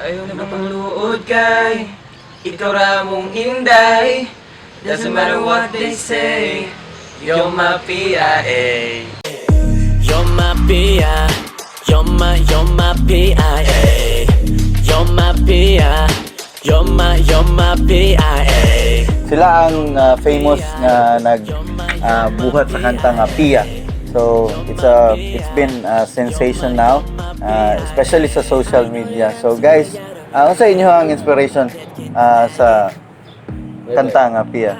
Ayaw na pangluod kay ikaw ra mong inday. Doesn't matter what they say, you're my PIA. You're my PI. You're my PIA. You're my PI. You're my PIA. Sila ang famous nga nag buhat sa kanta nga Pia. So it's been a sensation now, especially sa social media. So guys, unsa inyo ang inspiration sa kanta nga Pia?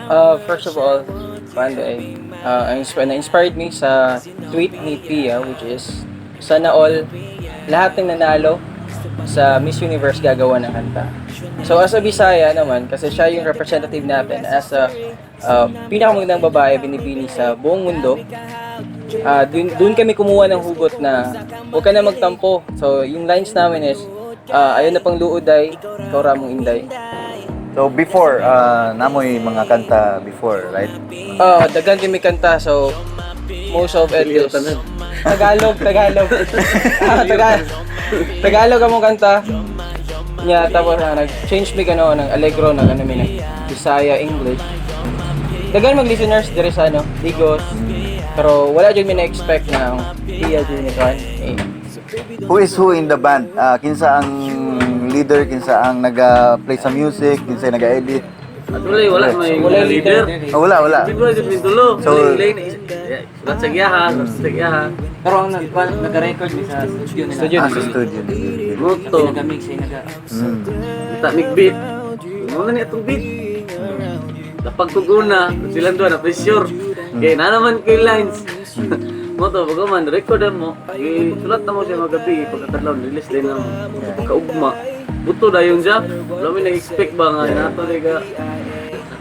First of all, Panda, na-inspired me sa tweet ni Pia, which is sana all lahat ng nanalo sa Miss Universe gagawa ng kanta. So as a Bisaya naman, kasi siya yung representative natin as a pinakamagandang babae binibini sa buong mundo, dun kami kumuha ng hugot na huwag ka na magtampo. So yung lines namin is, "Ayaw na pang luoday, ikaw ra mong inday." So before, namoy mga kanta before, right? Daghan kami kanta, so most of it is Tagalog, Tagalog. Tagalog. Tagalog among kanta. Nya tapos nag-change mi kano ng Allegro, nag ano mi, nag Bisaya, English. Daghan mag listeners diri sa ano, Digos. Pero wala jud mi na-expect na ang Pia jud ni kan. Eh, Who is who in the band? Kinsa ang leader, kinsa ang naga-play sa music, kinsa naga-edit? At wala, wala may Wala leader. leader. Oh, wala, wala. Hindi ko jud tulo. So- Sulat sa giyaha, sulat sa giyaha. Pero ang nag-record mi sa studio nila. Studio. Ah, sa studio. Moto. Nagamix ay naga. Kita mig beat. Mo na ni atong beat. Lapag kog una, silang duha na pressure. Kay na naman kay lines. Mo to bago man record mo, sulat na mo siya magabi pagkakadlaw release din na mo. Pagkaugma. Buto dayon siya. Wala mi nag-expect ba nga nato di ka.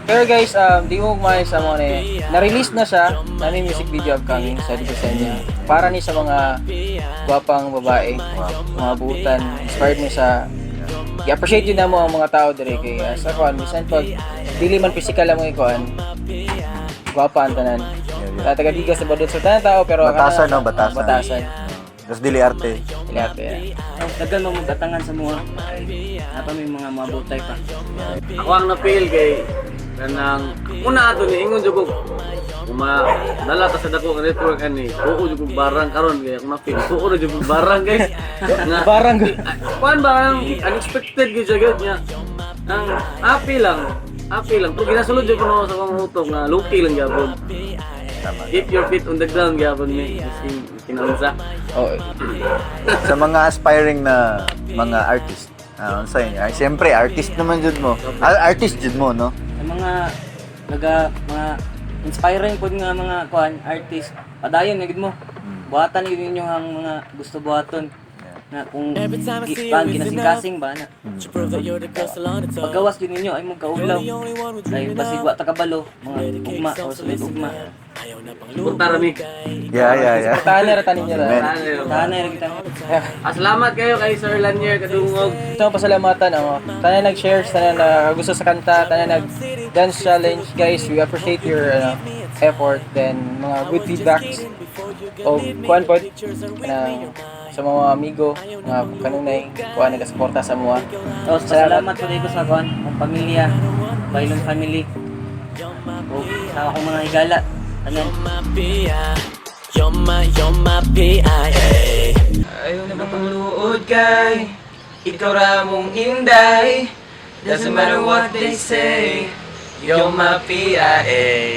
Pero guys, di mo kumaya sa mga ni na-release na siya, na may music video upcoming sa Divisenya. Para ni sa mga gwapang babae, mga buutan, inspired mo sa i-appreciate yun na mo ang mga tao dire kay sa kuan bisan pag dili man physical ang mga kuan, gwapa ang tanan. Taga Digos sa badot sa tanan tao pero Batasan, no? Batasan. Batasan. Tapos dili arte. Dili arte. Yeah. Daghan mo magatangan sa mga. Napa may mga mabutay pa. Ako ang na-feel kay kanang una ato ni ingon jud ko kuma dala ta sa dako nga network ani oo jud kog barang karon kay ako na-feel oo na jud kog barang, guys, nga Barang. Kuan ba ang unexpected gyud siya gyud niya ang happy lang pero ginasulod jud ko no sa akong utok nga low-key lang gyapon, keep your feet on the ground gyapon mi kasi kinaunsa. Oh, Sa mga aspiring na mga artist, unsa inyo? Ay, siyempre, artist naman jud mo. Ah, artist jud mo, no? Sa mga naga mga inspiring pod nga mga kuan artist, padayon na gid mo. Buhatan gyud ninyo ang mga gusto buhaton. Na kung kuan kinasing-kasing ba na. Paggawas gyud ninyo ay mo kaulaw. Ay basig wa ta kabalo mga ugma o sulod ugma. Punta rami. Yeah. Tahan na ra tanin niya ra. Amen. Tahan na kita. Ah, salamat kayo kay Sir Lanier Kadungog. Gusto ko pasalamatan ang tanan nag-share, tanan na gusto sa kanta, tanan nag dance challenge. Guys, we appreciate your ano, effort then mga good feedbacks. O kuan pod na sa mga amigo nga kanunay kuan nagasuporta sa mga. Tapos pasalamat po ko sa kuan, akong pamilya, Bailon family. O sa akong mga higala. Tanan. Pia. You're my PIA. Ayaw na pangluod kay ikaw ra mong inday. Doesn't matter what they say, you're my PIA.